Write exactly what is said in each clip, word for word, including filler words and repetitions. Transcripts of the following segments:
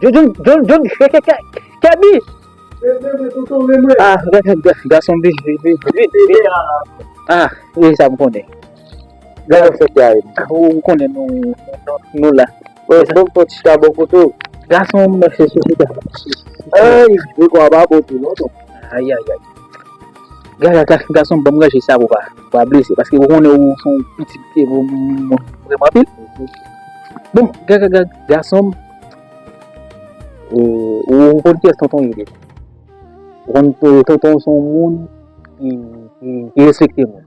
John, John, John, John, Kèbi. Ah, gason, vin, vin, vin, vin, vin. Ah, e sa m konnen. Gade sa ki arive. Ah, ou konnen nou, nou, nou la. Bon, bon, bon, ti chita bon kote w. Gason, m se sou chita. Ay, jwe kwa pa bon tou, non, non. Ay, ay, ay. Gaga, ga- gason, ban m ranje sa pou pa, pou pa blese. Paske ou konnen ou se yon pitit ki moun moun vrèman anpil. Bon, gaga, gaga, gason, ou, ou konn kiyès tonton ye deja. Ou konn tonton se yon moun ki, ki, ki respekte moun.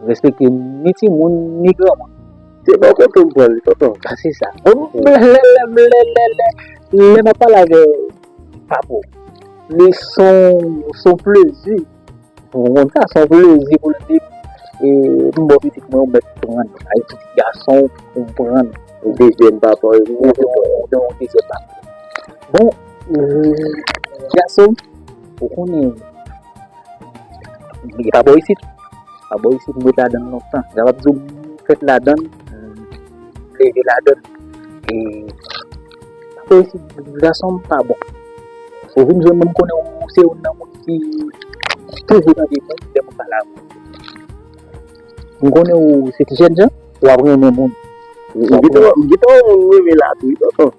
Respekte ni timoun, ni granmoun. Se bò kote m pran li, tonton. Sa se sa. Bon, lè, lè, lè, lè, lè, lè, lè m ap pale avè papa w, li se yon, se yon plezi. Ou konprann sa? Se yon plezi pou l di, e, m ba w pitit mwen, ou mèt pran l. Ay, pitit gason, ou pran l. Ou dezyèm papa, ou dezyèm, ou dezyèm papa. Bon, e, gason, ou konnen, li pa bò isit. Pa bò isit, m ret ladan l lontan. Sa vle di m fèt ladan l, m leve ladan l. E pa bò isit, gason m pa bon. Ou vin jwenn mwen, m konnen ou se youn nan moun ki toujou tande moun lè moun pale avè w. M konnen ou se ti jènjan, w ap renmen moun. M gentan, m gentan wè moun renmen la tou, wi, tonton.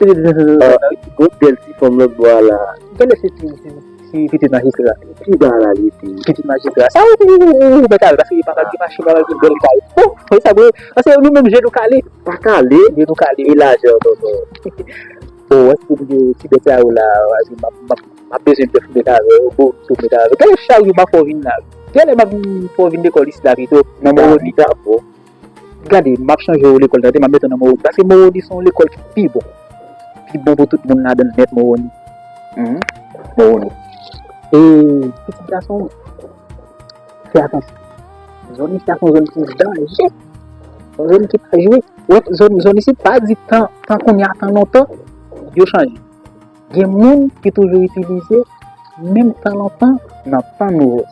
Gon bèl ti fanm lòt bò a la. Gade se ti, ti, ti pitit majistra. Ki ba la li te? Pitit majistra. Sa ou, ou, ou, ou mèt al, paske li pa pral gen machin, pa pral gen bèl kay. Oh, fè sa, bro. Paske nou menm je nou kale. Pa kale. Je nou kale. E lajan, tonton. Bon, èske ou gen ti bèt sa yo la, m ap, m ap M ap bezwen bèf m met avè yo, bourik tou m met avè yo. Gade chak jou m ap fè w vin la. Genlè m ap vin fè w vin lekòl isit la pito, nan Mowoni. Gade, m ap chanje w lekòl, tande, m ap mete w nan Mowoni. Paske Mowoni se yon lekòl ki pi bon. Pi bon pou tout moun ladan l nèt, Mowoni. Mhm. Mowoni. E, pitit gason, fè atansyon. Zòn isit la se yon zòn ki danje. Yon zòn ki pa jwe. Ou wè, zòn, zòn isit pa di tan, tan kounye a, tan lontan, yo chanje. Gen moun ki toujou itilize menm tan lontan nan tan nouvo.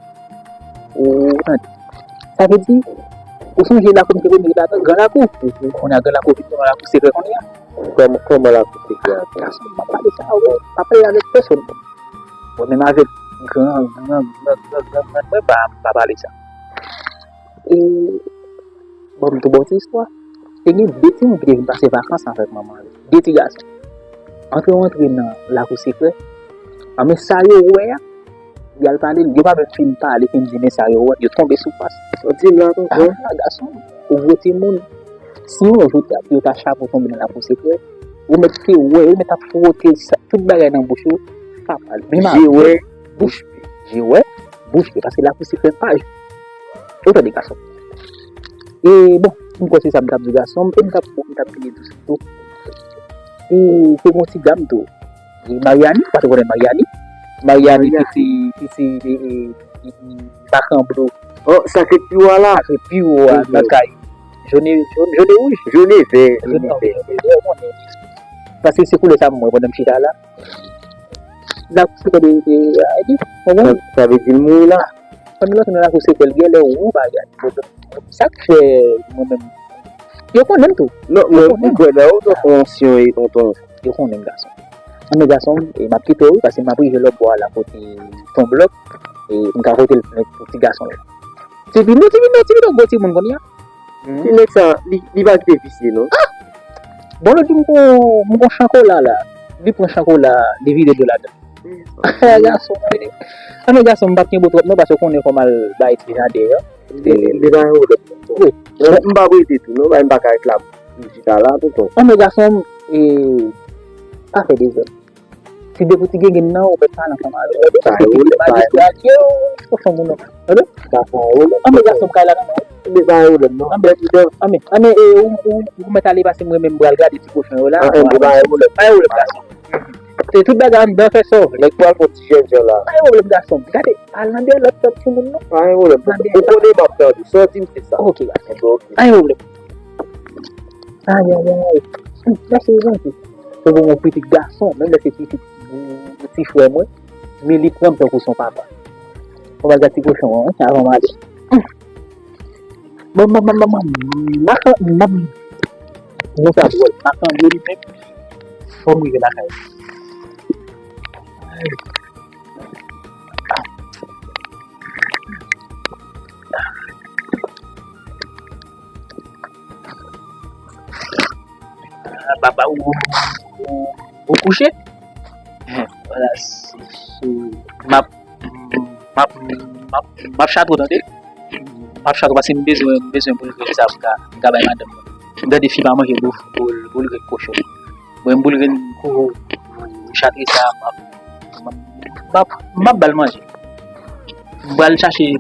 Ou tande. Sa vle di, ou sonje lakou m te premye rete ladan, Gran Lakou. Kounye a Gran Lakou vin tounen Lakou Sekrè kounye a. Kòman, kòman Lakou Sekrè a fè? Gason, m pa pale sa, ou pa pale avèk pèsonn. Mwen menm avèk gran, gran, gran, gran, gran, gran mwen, pa, pa pale sa. E, bon, m tou ba w ti istwa. Te gen de timoun ki te vin pase vakans avèk manman yo. De ti gason. Antre yo antre nan Lakou Sekrè. Anben sa yo wè a, y al pale l. Yo pa menm fin pale, fin di men sa yo wè, yo tonbe sou pas. Ou di m la tonton. Ah, gason, ou gwo timoun. Si yon jou ta, yo ta chape w tonbe nan Lakou Sekrè, ou mèt te wè, ou mèt ap fwote sa, tout bagay nan bouch ou, pa pale. Menm je wè, bouch, je wè, bouch, paske Lakou Sekrè pa jwe. Ou tande gason. E bon, m kwè se sa m t ap di gason m, e m t ap, m t ap fini tou, tou. E se yon ti dam tou. E Mariani, pa t konnen Mariani. Mariani, Mariani. Piti, piti, e, e, e, e, Bakan Blo. Oh, sa se pi wo a la. Sa se pi wo a, nan kay. Jone, jone, jone wouj. Jone vè, jone vè. Jone vè, ou konnen. Paske se koulè sa m wè pandan m chita la. Lakou Sekrè de, de Ayiti, konprann? Sa, sa vle di l mouri la. Pandan l ap nan Lakou Sekrè, l genlè wè yon bagay. Sa k fè mwen menm, yo konnen m tou. Non, mwen, mwen kwè nan ou, tonton Ansyon e tonton. Yo konnen m, gason. Anben gason m, e m ap kite w wi, paske m ap rive lòtbò a la kote Ton Blòk, e m ka pote l plent pou ti gason yo. Ti Vino, Ti Vino, Ti Vino, gwo timoun kounye a. Ti nèg sa, li, li pa kite visye non. Ah! Bon, lòt jou m gon, m gon chankola la. Li pran chankola, li vide dlo ladan. Gason, anben gason m p ap kenbe w twòp non, paske w konnen fò m al bay ti jaden an. Li, li pa yon pwoblèm. Wi. M, m p ap rete tou non, bay m pa ka ret la pou chita la tonton. Anben gason m, e, pa fè dezòd. Ti depi w ti gengen nan, ou mèt pale ansanm avè l. Paske pitit majistra, yo, kochon moun nan. Tande? Anben gason m kay la nan men w. Anben pa yon pwoblèm non. Anben, anben, anben, e, ou, ou, ou mèt ale paske mwen menm m pral gade ti kochon yo la. Anben pa yon pwoblèm. Pa yon pwoblèm gason. Se tout bagay anndan fè sòvle. Nèg pral fè ti jènjan la. Pa gen pwoblèm gason m. Gade, al nan dèyè lòt, lòt timoun non. Pa gen pwoblèm. Ou konnen m ap tande. Sa w di m se sa. Ok gason. Anben ok. Pa gen pwoblèm. Ayayay. Mèsi zanti. Se pou yon pitit gason, menm lè se pitit ti frè mwen, men li pran m tankou son papa. Fò m al gade ti kochon an, wi, avan m ale. Bon, m, m, m, m, m, m, m, m, non sa dwòl, makandre li menm, fò m rive lakay li. Ah, papa, ou, ou, ou kouche? Vwala, si, si, m ap, m ap, m ap, m ap chato tande. M ap chato paske m bezwen, m bezwen boulgre sa pou m ka, m ka bay madanm mwen. M tande fi pa manje boul, boul, boulgre kochon. Mwen, m boulgre m kou, m chatre sa, m ap, m ap, m ap, m ap ba l manje. M pral chache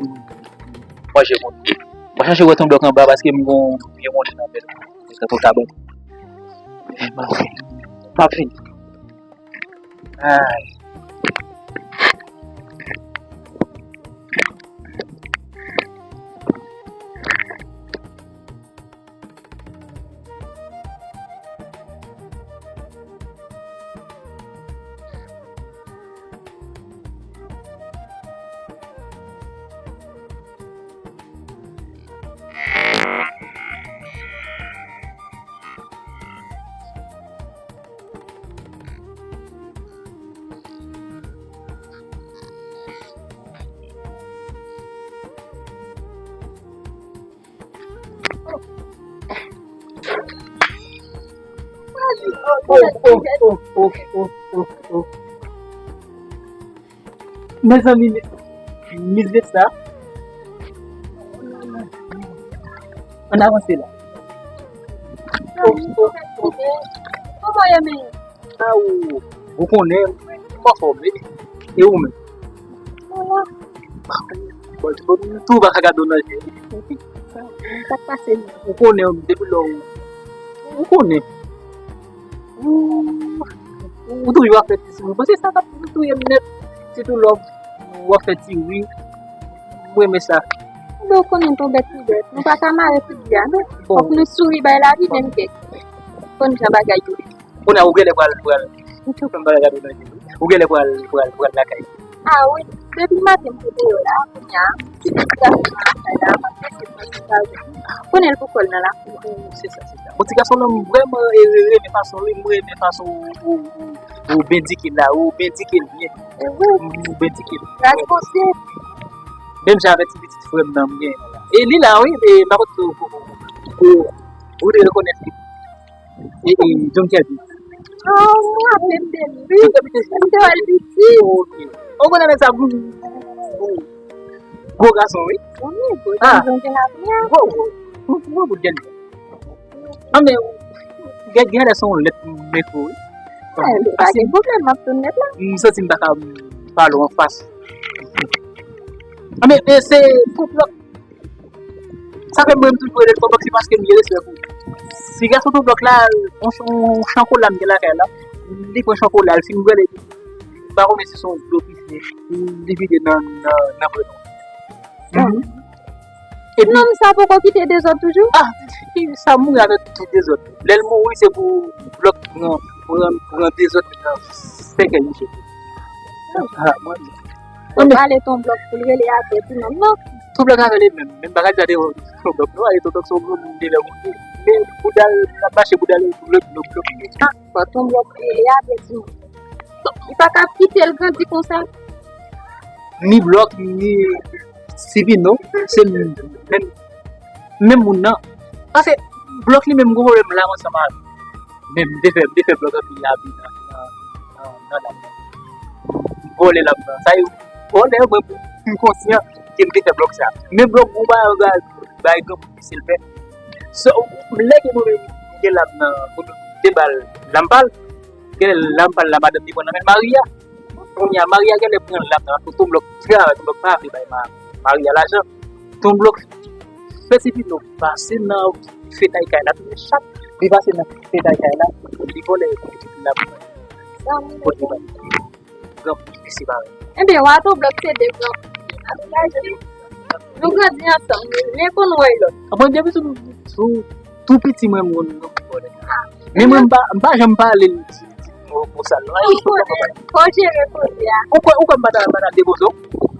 manje moun. M pral chache wè Ton Blòk anba paske m gon vye manje nan men l. Se pou kabann. M ap vini. M ap vini. Ay. Oh, oh, oh, oh, oh, oh, oh. Mezanmi, Miss, Miss Vesta. Ann avanse la. Oh, oh, oh. Kòman ye menm? Ah, ou, ou konnen, m anfòm, wi. E ou menm? Mwen la. Bon, bon, tou pa ka gade w nan je. Sa k pase menm? Ou konnen, depi lè w, ou konnen. Ou, ou toujou ap fè ti souri. Bon, se sa k ap touye m nèt. Sitou lè w ap fè ti ri. Mwen renmen sa. Enben, ou konnen m t on bèt ki bèt. Nou pa ka mare figi a, non. Bon. Fòk nou souri bay lavi menm kèk. Konn jan bagay yo ye. Kounye a, ou genlè pral, pral. Ou genlè pral, pral, pral, pral lakay. A wi, depi maten m te deyò la, kounye a, ti pitit gason nan lakay la, m ap prese pran ti gason. Konnen l pou kò l nan lakou. Se sa, se sa. Bon, ti gason nan vrèman e, e, renmen fason li, mwen renmen fason ou, ou, ou, ou bendike l la, ou bendike l byen. Ou bendike l. Gras Bondye. Menm jan avèk ti pitit frè m nan m genyen la. E li la, wi, e m pa konn si ou, ou, ou, ou te rekonèt li. E, e, John Kevin. Oh, mwen raple m de li. Wi. John Kevin te... M te wè l piti. Ok. Ou konnen nèg sa gwo, gwo, gwo gason, wi. Wi, gwo gason gen lavi a. Gwo, gwo. Gwo, gwo, gwo, gwo. Anben, gen, gen lè se yon lèt m ekri w, wi. Eh, pa gen pwoblèm, m ap tann lèt la. M santi m pa ka pale w anfas. Anben, e se Tonblòk. Sa fè mwen, m toujou rele l Tonblòk, se paske m gen respè pou li. Ti gason Tonblòk la, yon ch-, yon chan kola m gen lakay la, li pran chan kola, l fin brele, m pa konnen si se yon dlo ki fè li vide nan, nan, nan prenon. Mhm. Epi nonm sa poko kite dezòd toujou? Ah, sa mouri avèk tout dezòd. Lè l mouri, se pou Blòk pran, pran, pran dezòd nan sèkèy misye. Ah, mwen. Ou pale Tonblòk pou l rele atè ti nonm nan. Tonblòk avè li menm, menm bagay sa te Tonblòk, non, ale Tonblòk se yon granmoun devè moun. Men bouda l, l ap mache bouda l, Blòk, Blòk, Blòk. Ah, fò Tonblòk rele atè ti nonm. Li pa ka kite l grandi konsa. Ni Blòk, ni Sipino, se menm, menm moun nan. Paske Blòk li menm gon pwoblèm la ansanm avè m. Men m te fè, m te fè Blòk anpil abi nan, nan, nan, nan lam nan. M vòlè lam nan. Sa yo, vòlè, mwen, m konsyan ke m te fè Blòk sa. Men Blòk gon bagay, bay granmoun ki se l fè. So, lè ke mwen menm m gen lam nan, mwen menm m te ba l lam pa l. Genlè lam pa l la, madanm li pran nan men Maria. Kounye a, Maria genlè pran lam nan, paske Tonblòk travay, Tonblòk pa vle bay Ma-, Maria lajan. Tonblòk fè ti pino pase nan fetay kay la, tounen chat, li pase nan fetay kay la, li vòlè lam nan. Kote li bay. Granmoun ki separe. Enben, w a Tonblòk se de granmoun. Nou grandi ansanm, nou byen konn wè lòt. Mwen depi sou, sou tou piti mwen, mwen, mwen, mwen, men mwen, m pa, m pa janm pale l ti, ti mo, mo sal non. Fò jere koze a. Ou kwè, ou kwè m pa ta, pa ta depoze w?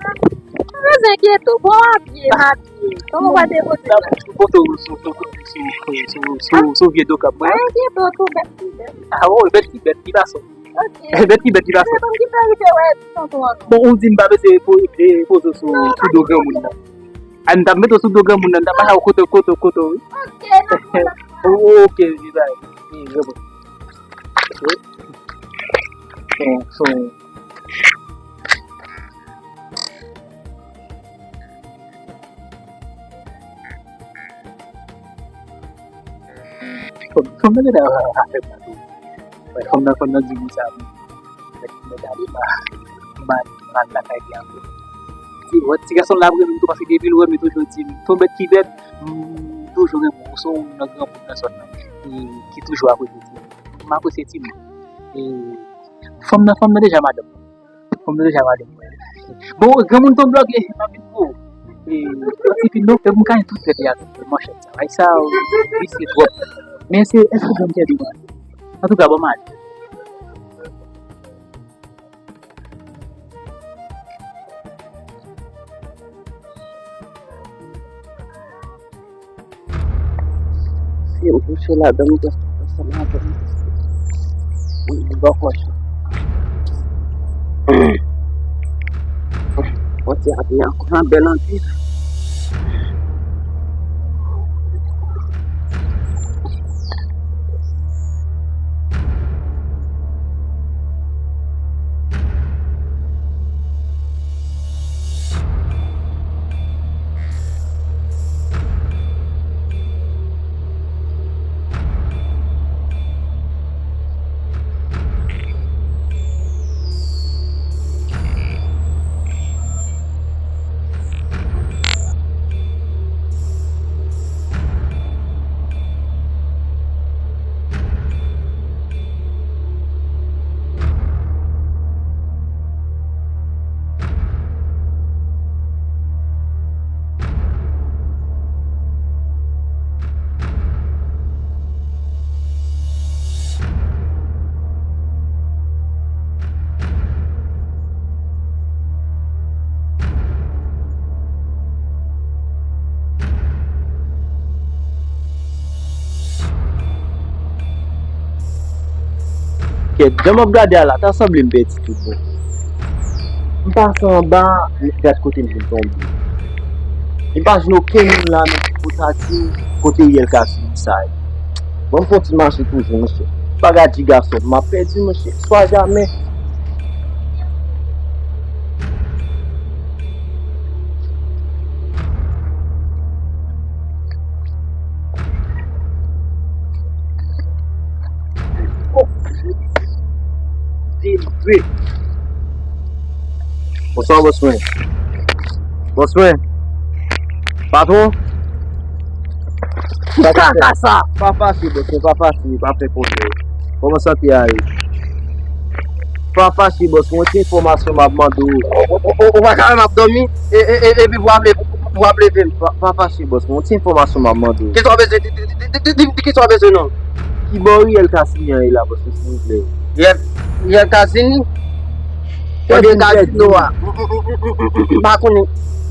Pa bezwen enkyete w. Bon, w abiye, m abiye. Kòman w pa depoze m la? Pote w sou, sou vye do kab mwen. Pa enkyete w, tou bèt ki bèt. Ah, bon, bèt ki bèt, ki fason. Ok. Bèt ki bèt, ki fason. Se konn ki fè rive wè ti tonton an. Bon, ou di m pa bezwen po-, e, poze w sou, sou do granmoun nan. A, m t ap mete w sou do granmoun nan, m t ap mache w kote, kote, kote, wi. Ok, n ap pran. O, ok, wi, bay. Wi, granmoun. Wi. Son, son. Fanm, fanm nan gentan avè m la tou. Wè, fanm nan, fanm nan di m sa. Mèt, mèt ale, m a, m a, m al lakay li ankò. Ti, wè, ti gason la ap renmen m tou, paske depi l wè m, li toujou di m, "Tonbèt ki bèt, m toujou renmen w, ou se youn nan granmoun nan zòn nan, e, ki toujou apresye timoun." M apresye timoun. E, fanm nan, fanm nan deja madanm. Fanm nan deja madanm mwen. Bon, granmoun Tonblòk, e, m ap vin pou ou. E, yon ti pino, fè m kay tout tèt li a, manchèt sa. Ay sa, visye twòp. Men se, èske John Kevin pral? Antouka, bon, m ale. Si m kouche ladan m, m ansanm avè m. Wi, m bò kòch. Pòt la byen ankò, bèl anpil. Kèt, jan m ap gade a la, ta sanble m pèdi tout bon. M pase anba, gad kote m vin tonbe. M pa jwenn okenn moun la menm ki pou ta di m kote Yèl Kasini sa ye. Bon, m fè yon ti mache toujou, mesye. Pa gad di gason, m ap pèdi, mesye. Swa jamè. Delivre. Bonswa, bòs mwen. Bòs mwen. Patwon. Ki kaka sa? Pa fache, bòs mwen, pa fache, pa fè kòlè. Kòman sante a ye? Pa fache, bòs mwen, se enfòmasyon m ap mande w. Ou, ou, ou, ou pa ka wè m ap dòmi, e, e, e, epi w ap leve, w ap leve m. Pa, pa fache, bòs mwen, se enfòmasyon m ap mande w. Kisa w bezwen? Di, di, di, di, di, di, di, kisa w bezwen non? Ki bò Riyèl Kasini an ye la, bòs mwen, silvouplè? Riyèl, Riyèl Kasini? Ebyen, Kasino a. M, m, m, m, m, m, m pa konnen.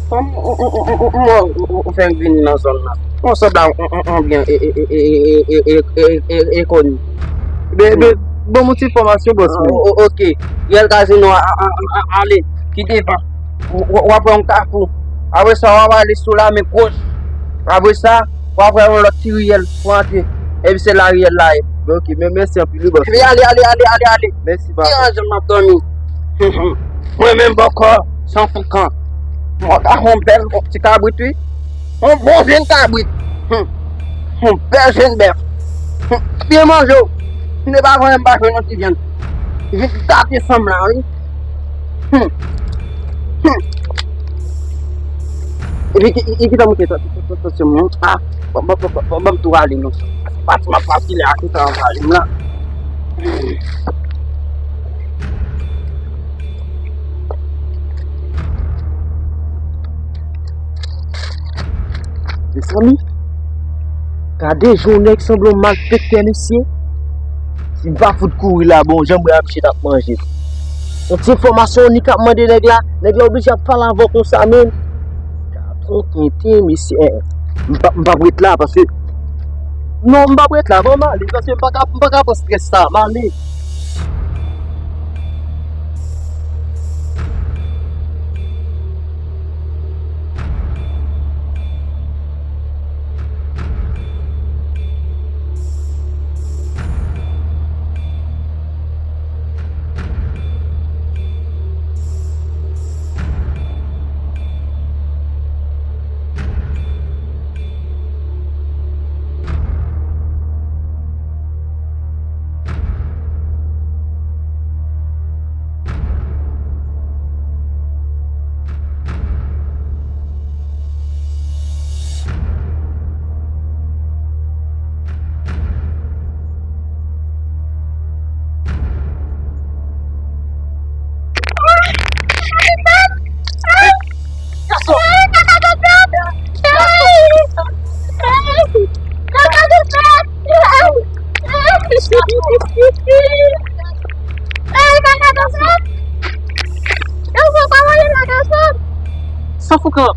Kòman ou, ou, ou, ou, ou, ou, ou fè m vin nan zòn nan? Yon sanblab, yon, yon, yon byen e, e, e, e, e, e, e, e, e, e, e, e, koni. Ben, ben, ban m yon ti enfòmasyon, bòs mwen. O, o, oke. Riyèl Kasino a, a, a, a, a, ale. Ki devan. W, w, w ap wè yon kafou. Apre sa, w ap ale sou lamen goch. Apre sa, w ap wè yon lòt ti riyèl pou antre. Epi se la riyèl la ye. Ben, oke, men mèsi anpil, wi, bòs mwen. Epi ale, ale, ale, ale, ale. Mèsi, papa. Ki ranje m ap dòmi? Mwen menm bòkò, san foukan. Mwen ta yon bèl ti kabrit, wi. Yon bon vyen kabrit. Hmm. Yon bèl vyen bèf. Hmm. Byen manje w. Si se pa vre, m pa jwenn yon ti vyann. Vin gate san m la, wi. Hmm. Hmm. Epi ki, ki, ki tan moute tansyon mwen? Ah, ban, ban, ban, ban, ban m tou rale non. Pati m ap pati la, ki tan rale m la. Mezanmi, gade jan yon nèg sanble yon malfektè, mesye. Si m pa fout kouri la, bon, jan m wè a, misye t ap manje. Yon ti enfòmasyon, Nik ap mande nèg la, nèg la oblije ap pale avè w konsa menm. Patwon tenten, mesye, eh, eh. M p ap, m p ap ret la, paske, non, m p ap ret la, ban m ale, paske m pa ka, m pa ka pran strès sa, m ale. San foukan.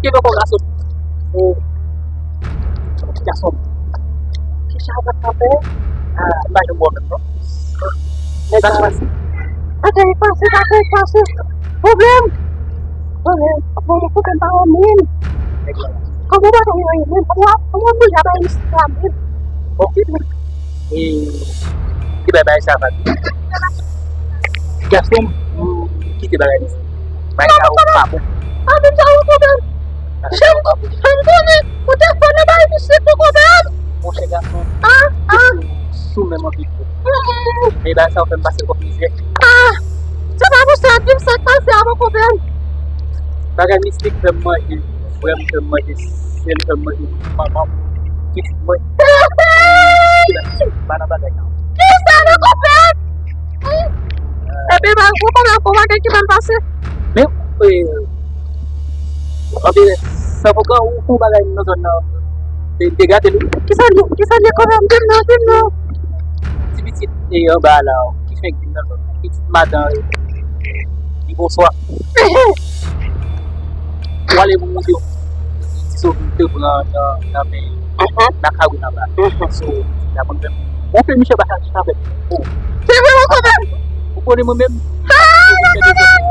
Kenbe kò w, gason. O, gason. Ki sa w ap fè? Ah, m pa janm wè w menm non. Men sa k pase? Bagay pase, bagay pase. Pwoblèm. Pwoblèm. Bon, pwoblèm pa wè menm. Kòman bagay yo ye menm? Kòman, kòman boujwa pa isit la menm? Bon. E, ki bay bagay sa, Fabi? Gason, ou kite bagay isit. Bagay sa yo pa bon. Fabi, sa yo pwoblèm. Jan m, jan m konnen, ou te fò nan bay misye poko bèl. Monchè gason, ah, ah, sou menm anpil kou. Mm, mm. Men bagay sa yo fè m pase kòk mizè. Ah, se pa pou sa, di m sa k pase a poko bèl. Bagay mistik fè m manje, frè m fè m manje, sè m fè m manje, manman m, pitit mwen. Pa nan bagay sa. Kisa nan poko bèl? Epi, ba, ou konnen pou bagay ki mal pase. Men, e, anben, san foukan, ou fè yon bagay nan zòn nan. Te, te gate l wi. Kisa l ye, kisa l ye kanmenm? Di m non, di m non. Ti pitit, e, anba la, ki fenk vin nan zòn nan. pitit madan, di bonswa. Ou ale pou monte yon ti souvni te pran nan, nan men nan kawin anba. So, la mwen menm. Bon, fè Michel pa ka chita avèk mwen. Se vre, mwen konprann. Ou konnen mwen menm. Ah, mwen konprann.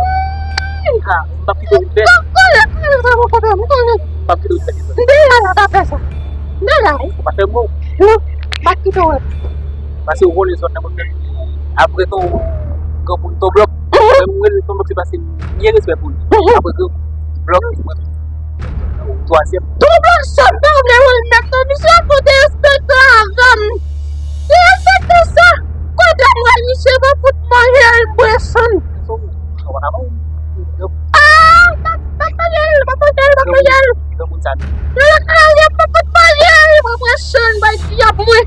Ah, m p ap kite ou fè. Mwen konnen, mwen konnen, mwen konnen. M p ap kite ou fè. M te la, la, pa fè sa. M te la, wi. Ou pa fè mwen. Non, m p ap kite ou. Paske ou konnen zòn nan mwen menm. Apre tou, granmoun Ton Blòk. Mwen, mwen rele Ton Blòk, se paske m gen respè pou li. Apre granmoun Blòk, mwen, twazyèm. Ton Blòk sòt nan vle wè l mèt non, misye ap pote enspektè avè m. Ki enspektè sa? Kote m wè misye va fout manje l bwè san. Ah, m ap, m ap manje l, m ap manje l, m ap manje l. Granmoun sa. Nan lakay, m ap fout manje l, m ap bwè san, bay dyab mwen.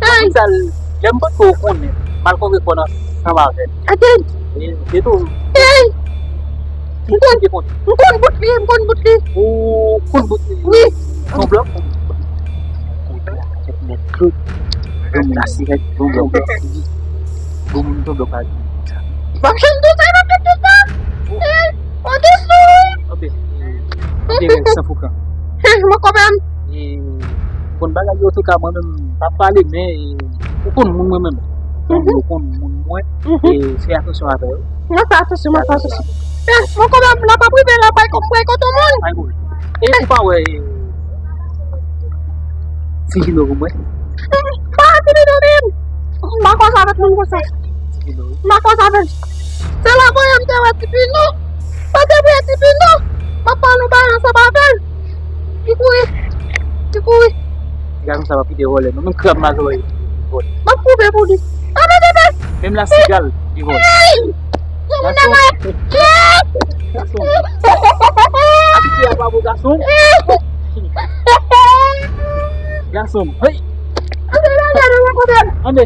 Hey! Sa l, lè m panse w konnen, m al kontre kò n ansanm avè l. Atenn! E, e tou. Hey! M konn, m konn bout li, m konn bout li. Ou konn bout li? Wi. Ton Blòk? Mèt Claude. Yon moun asirèt, yon moun Ton Blòk. Yon moun Ton Blòk pa di sa. M ap janm di sa, m ap janm di sa. Hey! Ou te sou wi. Anben, anben, san foukan. Mwen konprann. E, konn bagay yo, antouka, mwen menm, m pa pale, men, e, ou konn moun mwen menm. Ou konn moun mwen, e, fè atansyon avè yo. Mwen fè atansyon, mwen fè atansyon. E, mwen konprann, la pa prive, la pa, pa kote moun. Pa kote. E, ou pa wè, e, Ti Vino pou mwen. Pa Ti Vino menm. M pa koze avèk moun konsa. Ti Vino, wi. M pa koze avè l. Se la voye m te wè Ti Vino. Mwen te wè Ti Vino. M ap pale yon bagay ansanm avè l. Li kouri. Li kouri. Ti gason sa pa kite vòlè, non. Menm krab mazòrèy, li vòlè. M ap koupe pou li. Ann, ann, ann, ann. Menm lasigal, li vòlè. Hey! Gason. Gason. Abitye a pa bon, gason. Gason. Hey! Ann.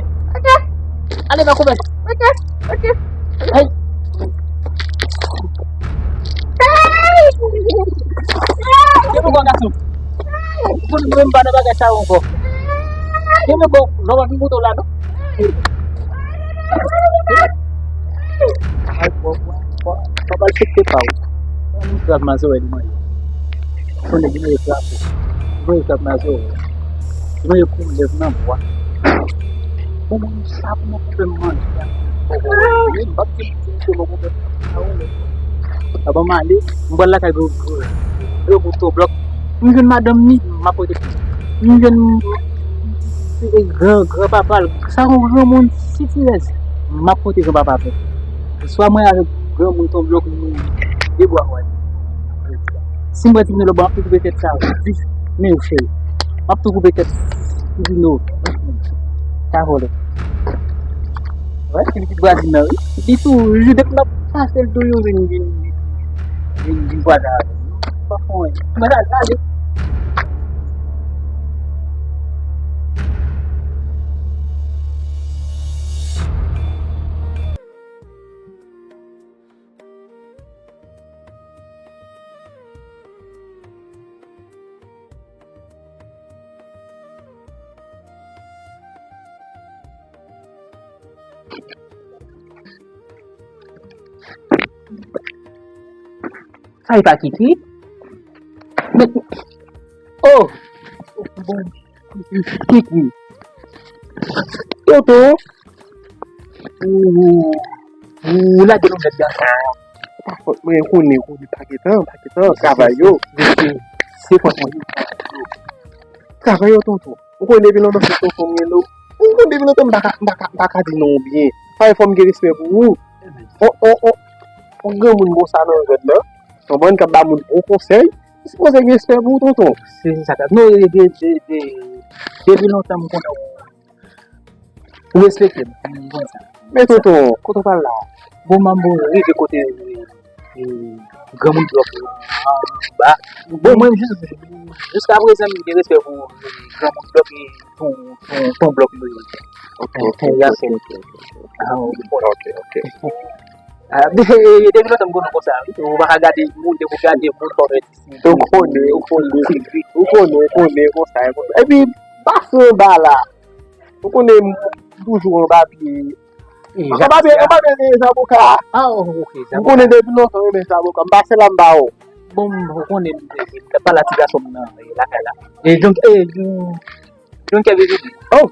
Ale nan kouvèl. Hey! Kenbe kò, gason. Pou nou menm pa nan bagay sa yo ankò. Kenbe kò, lòm ap vin kote w la, non? Ay, bò, bò, bò, bò, bò, al chèche pa w. Yon krab mazòrèy li manje. Konnen li manje krab. Li manje krab mazòrèy. Li manje koulèv nan bwa. Bon, mwen, sa pou mwen pou fè m manje. Bon, bon, bon, m ap di pou mwen pou fè m manje. Avan m ale, m pral lakay granmoun Ton Blòk. M jwenn madanm ni, m ap pote. M jwenn gran, gran papa l. Sa yon granmoun sitirèz. M ap pote gran papa l. Swa mwen avèk granmoun Ton Blòk, nou debwa wè. Si m wè ti moun lòt bò, m ap tou koupe tèt sa. Dis, men yo cheri. M ap tou koupe tèt Ti Vino. Sa vòlè. Wè, se pitit Brazil nan, wi. Li toujou, depi m ap pase l toujou vin, vin, vin, vin vwazen avè m. Pa fè anyen. Mwen al, ale. Sa e pa Kiki? Men, oh! Bon, Kiki. Toto! Ou, ou lage nou nèt gason. Pa fòt mwen, konnen, konnen, pa gentan, pa gentan, travay yo. Se fòt mwen. Travay yo, tonton. Ou konnen depi lontan se tonton mwen, non. Ou konnen depi lontan m pa ka, m pa ka, m pa ka di non ou byen. Fò m gen respè pou ou. On, on, on, on granmoun konsa nan zòn nan. Konprann k ap ba moun bon konsèy. Ou sipoze gen respè pou ou, tonton. Se sa k ap. Non, de, de, de, de, depi lontan m konnen ou, ou respekte m. M konn sa. Men tonton, kote w pral la? Bon, m ap rive kote e, granmoun Blòk yo anba. Bon, mwen, jis, jiska prezan, m gen respè pou granmoun Blòk e ton, ton, ton Blòk yo. Ok, ok, ok, ok, ok. Ah, ok, ok. Ah, depi lontan m konnen w konsa, wi. Ou pa ka gade moun, depi w gade moun, pa fè ti siy. Ou konnen, ou konnen. Ou konnen, ou konnen, konsa, konsa. Epi, pase anba la. Ou konnen, m toujou anba pye Anba byen, anba byen, e, zaboka. Ah, oh, ok, zaboka. M konnen depi lontan, renmen zaboka. M pase la, m ba ou. Bon, ou konnen, m, m, m pa la ti gason m nan, e, lakay la. E, donk, e, yon, yon kè vizit. Oh,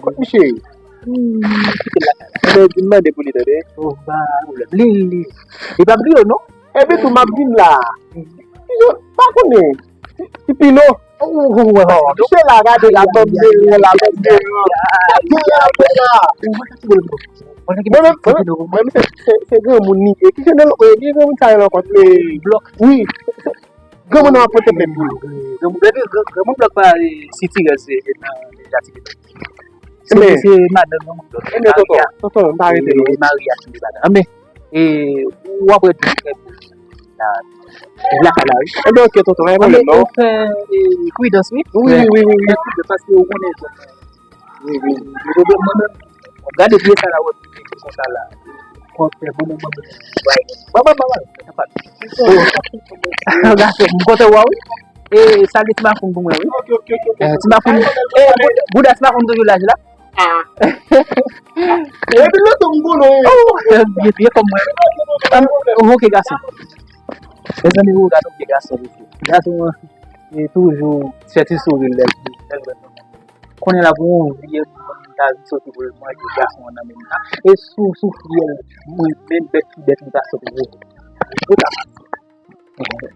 kot misye ye? Hmm, kite l lakay la. Ebyen, di m mande pou li, tande. Oh, pa pwoblèm. Li, li, li pa bliye w, non? Epi tou, m ap vin la. Yo, pa konnen. Ti, ti pino. Oh, oh, oh, oh, oh. Misye la, gade la, banm deran, la, banm deran. Deran, deran. Mwen menm, mwen menm, mwen menm se, se, se granmoun li ye. Ki se nan, e, ki granmoun sa yo ankò? Blòk. Wi. Granmoun nan ap pote plent pou li. Granmoun, granmoun, granmoun Blòk pa, e, sitirèl, se, e, nan, nan, se, se madanm granmoun Blòk. Ebyen, tonton, Maria. Tonton, m pa rete non. E, Maria ki li madanm. Ebyen, e, w ap wè tou trè byen. La, la, la, wi. Ebyen, ok, tonton, pa gen pwoblèm non. Ou fè, e, pridans, wi. Wi, wi, wi, wi, wi. Fè pridans, paske ou konnen sa. Wi, wi. Mwen menm, gade vye sa la, wè, konsa la. Konpè, mwen menm, mwen menm. Mwen menm, mwen menm. Gason, m kontan wè w, wi. E, salye ti mafoun pou mwen, wi. Ok, ok, ok, ok. E, ti mafoun, e, bouda ti mafoun toujou laj la. Ah. Epi lè tou m konnen. Oh, byen, byen kòm mwen. An, ok, gason. Mezanmi, ou gade yon vye gason, mesye. Gason an, e, toujou fè ti souri lè l, lè l wè nou. Konnen la pou yon vye moun ta vin soti pou l manje gason an nan men la. E sou, sou fyèl, mwen, menm bèt ki bèt li ta soti vre. Ou ta pase.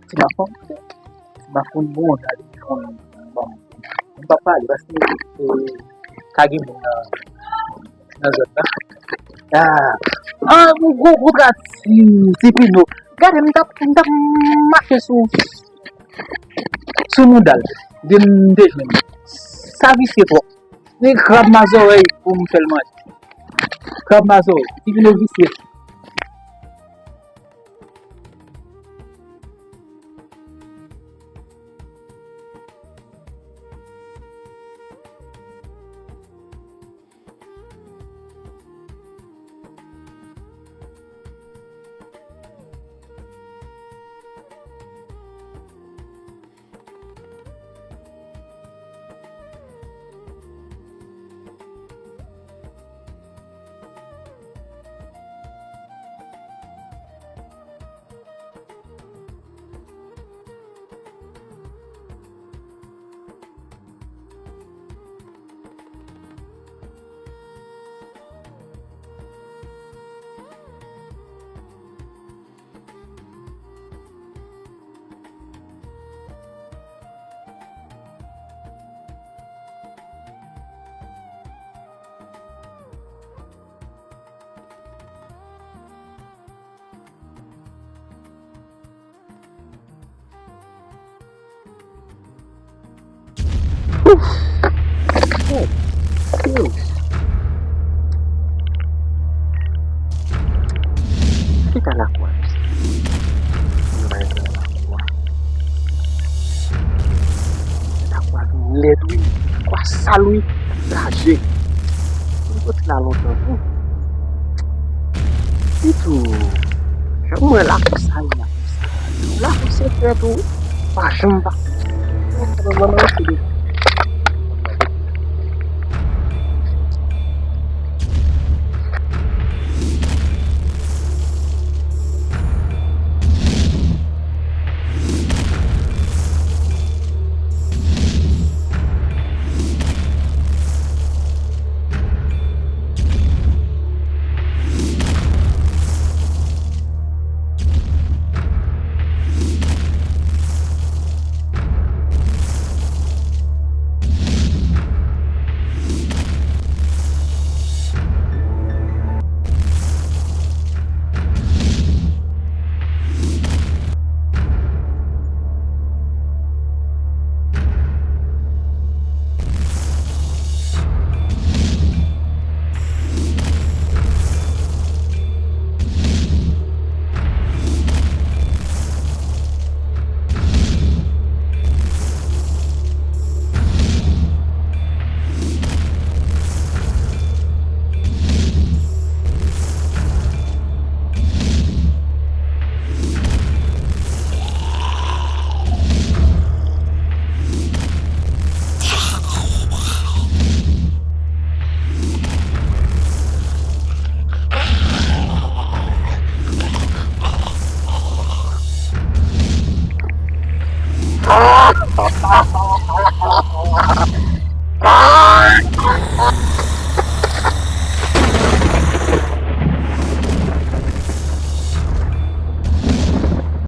Ti mafoun, ti mafoun bon, gade, bon, bon. M pa pale, paske, e, ka gen moun nan, nan zòn nan. Ah, ah, yon gwo, gwo tra ti, ti pino. Gade, m t ap, m t ap mache sou, sou mouda l. Epi m te jwenn li. Sa visye twòp. Li krab mazòrèy pou m fè l manje. Krab mazòrèy. Ti pino visye. Ouf! Hey! Yo! Ki ta lakwa, mesye? Mwen pa renmen lakwa. Lakwa vin lèd, wi. Lakwa sal, wi. Raje. Mwen soti la lontan tou. Sitou, jan mwen lakwa sal la. Lakou se frè tou, pa janm pa.